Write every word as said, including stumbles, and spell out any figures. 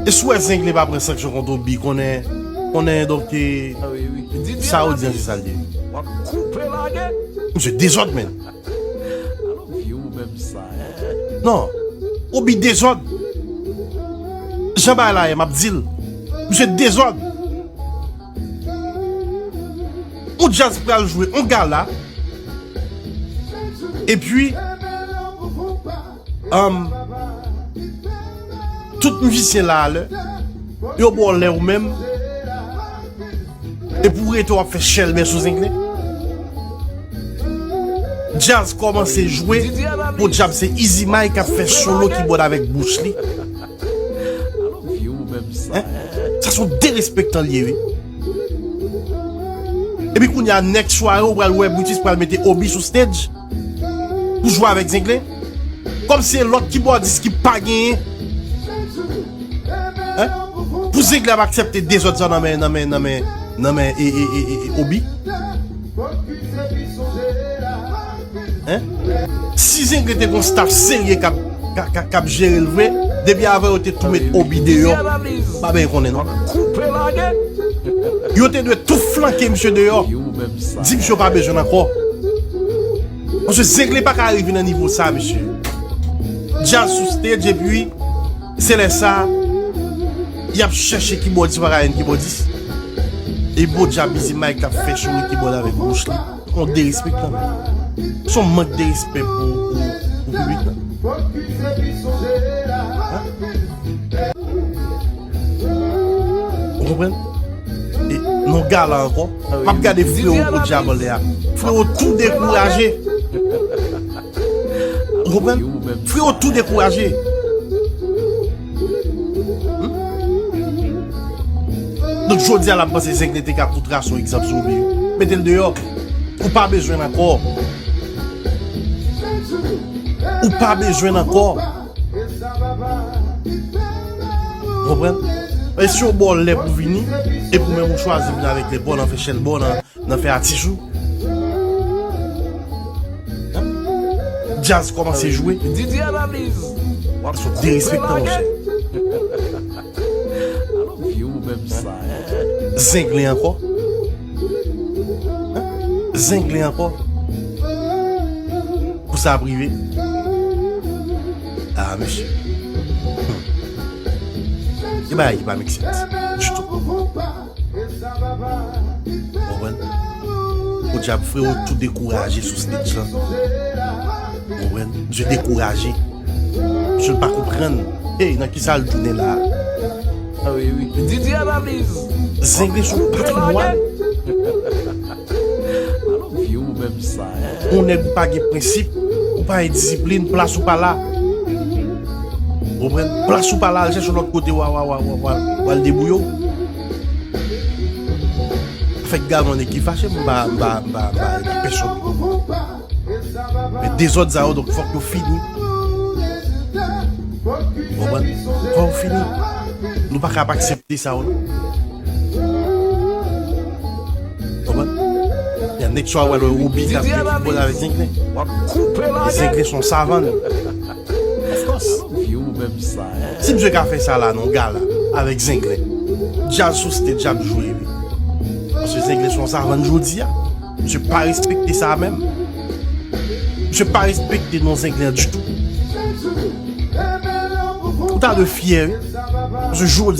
E si w wè Zengle pa pran sanksyon kont Obi, konnen, konnen donk, eh, sa yo di an se sa l ye. Misye dezòd, menn. Non, Obi dezòd. Jan bagay la ye, m ap di l. Misye dezòd. Yon djaz pral jwe yon gala. Epi, um, tout mizisyen la alè, yo ba w lè ou menm. Epi w rete w ap fè chèlbè sou Zengle. Djaz kòmanse jwe, podyab se Easy Mike k ap fè solo kibòd avèk bouch li. Hein? Sa se yon derespektan l ye, wi. Epi kounye a, nèks sware, ou pral wè Brutus pral mete Obi sou stage pou jwe avèk Zengle. Kòm se lòt kibòdis ki pa genyen. Hein? Pou Zengle ap aksepte dezòd sa nan men, nan men, nan men, nan men, e, e, e, e, e, Obi. Hein? Si Zengle te gon staff serye k ap, k ap, k ap, k ap jere l vre, depi avan yo te tou met Obi deyò, pa benyen konnen non. Yo te dwe tou flanke misye deyò. Di misye yo pa bezwen l ankò. Paske Zengle pa ka rive nan nivo sa, mesye. Djaz sou stage, epi se lè sa, y ap chèche kibòdis, pa ka jwenn kibòdis. E podyab Easy Mike k ap fè solo kibòd avèk bouch li. On derespektan. Se yon mank de respè pou, pou, pou piblik la. Hein? Ou konprann? E, nan gala ankò. M ap gade frewo podyab anlè a. Frewo tou dekouraje. Ou konprann? Frewo tou dekouraje. Hmm? Donk, jodi a la, m panse Zengle te ka tou trase yon egzanp sou Obi. Mete l deyò. Ou pa bezwen l ankò. Ou pa bezwen l ankò. Ou konprann? E si yo ba w lè pou vini, epi ou menm ou chwazi vin avèk lè ba w nan fè chèlbè w nan, nan fè atis ou. Hein? Djaz kòmanse jwe. Sou derespektan, monchè. Zengle ankò. Hein? Zengle ankò. Pou sa ap rive. Ah, mesye. Hmm. Gen bagay ki pa make sense ditou. Konprann? Podyab, frewo tou dekouraje sou stage lan. Konprann? Misye dekouraje. Misye pa konprann. Hey, nan kisa l tounen la? Zengle se yon patrimwàn. Yon nèg ou pa gen prensip, ou pa gen disiplin, plas ou pa la. Ou konprann? Plas ou pa la, al chèche lòt kote, w a, w a, w a, w a, w a, w al debouye w. Fèk gade yon nèg ki fache, m pa, m pa, m pa, m pa rete pèsonn. Men dezòd sa yo, donk, fòk yo fini. Ou konprann? Fòk yo fini. Nou pa ka ap aksepte sa yo, non. Konprann? Y a nèg swa wè Obi k ap jwe kibòd avèk Zengle. E Zengle se yon savann. Of course. Si misye ka fè sa la nan gala avèk Zengle, djaz sou stage ap jwe, wi. Paske Zengle se yon savann jodi a. Misye pa respekte sa menm. Misye pa respekte non Zengle an ditou. Ou ta dwe fyè, wi. Paske jodi